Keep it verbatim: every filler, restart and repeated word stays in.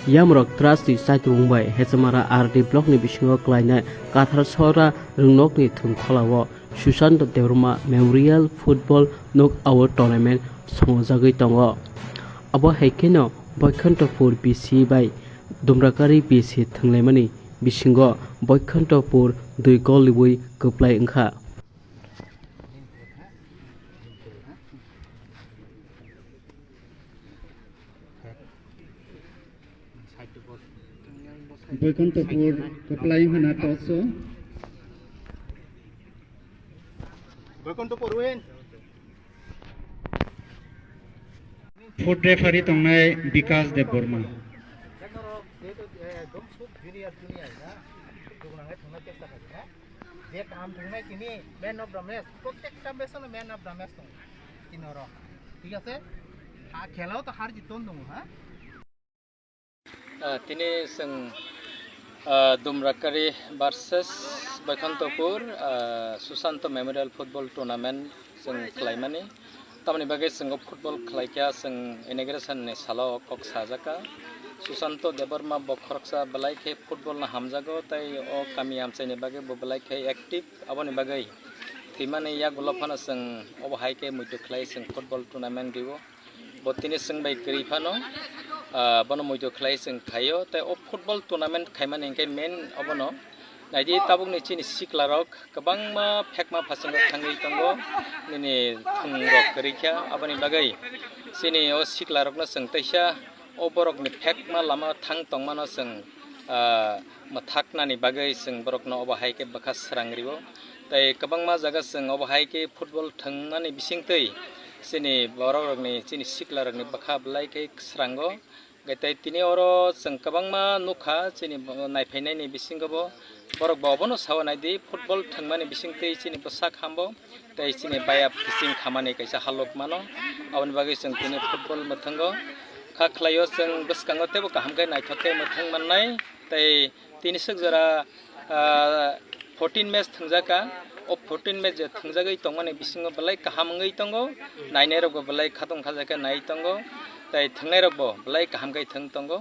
Yamrok Trust ni saitrung bai Hechamara R D block ni bisingo klainai Kathar Sora rwngnokni thwngkholao Sushant Debbarma Memorial Football Knockout Tournament songojagwi tongo. Abo hai kheno Boikhantopur B C bai Dumrakari B C thwnglaimani bisingo Boikhantopur dui gol rwi kwplai wngkha. Boikhantopur kwplai wngkha na toss o. Boikhantopur win. Foot referee tongnai Bikas Debbarma. Je kaham thwngnai tini man of the match, protekta match-o man of the match tongo tini oro, thik ase? Ha, khela-o to har jit ton tongo, ha? Ah, tini chwng, ah, Dumrakari versus Boikhantopur, ah, Susanto Memorial Football Tournament chwng khlaimani. Tamoni bagwi chwng o football khlaikha, chwng inauguration ni salo o kok sajakha. Susanto Debbarma bo khoroksa belai khe football no hamjago, tei o kami amchaini bagwi bo belai khe active. Aboni bagwi thwimani yagulo phano chwng obo hai khe muitu khlai chwng football tournament rio. Bo tini chwng bai kwrwi phano, ah, bono muitu khlai chwng khaio, tei o football tournament khaimani hwnkhe main obono. Naidi tabukni chini siklarok kwbangma phekma phasingo thangwi tongo, nini thwngrok kwrwi kha, aboni bagwi chini o siklarokno chwng teisa o borokni phekma lama thang tongmano chwng, ah, mwthaknani bagwi chwng borokno obo hai khe bwkha srang rio. Tei kwbangma jaga chwng obo hai khe football thwngmani bisingtwi chini borok rokni, chini sikla rokni bwkha belai khe srango. Hwnkhe tei tini oro chwng kwbangma nukha, chini bo-, naiphainaini bisingo bo borok bo obono sao naidi, football thwngmani bisingtwi chini bwsak hambo tei chini bayap kiching khamani kaisa halok mano. Aboni bagwi chwng tini football mwthwngo kha khlaio, chwng bwskango teibo kaham khe naithok khe mwthwng mannai. Tei tini swk jora, ah, fourteen match thwngjak kha. O fourteen match je thwngjagwi tongmani bisingo belai kaham wngwi tongo, nainairokbo belai khatong khajakhe nai tongo, tei thwngnairokbo belai kaham khe thwng tongo.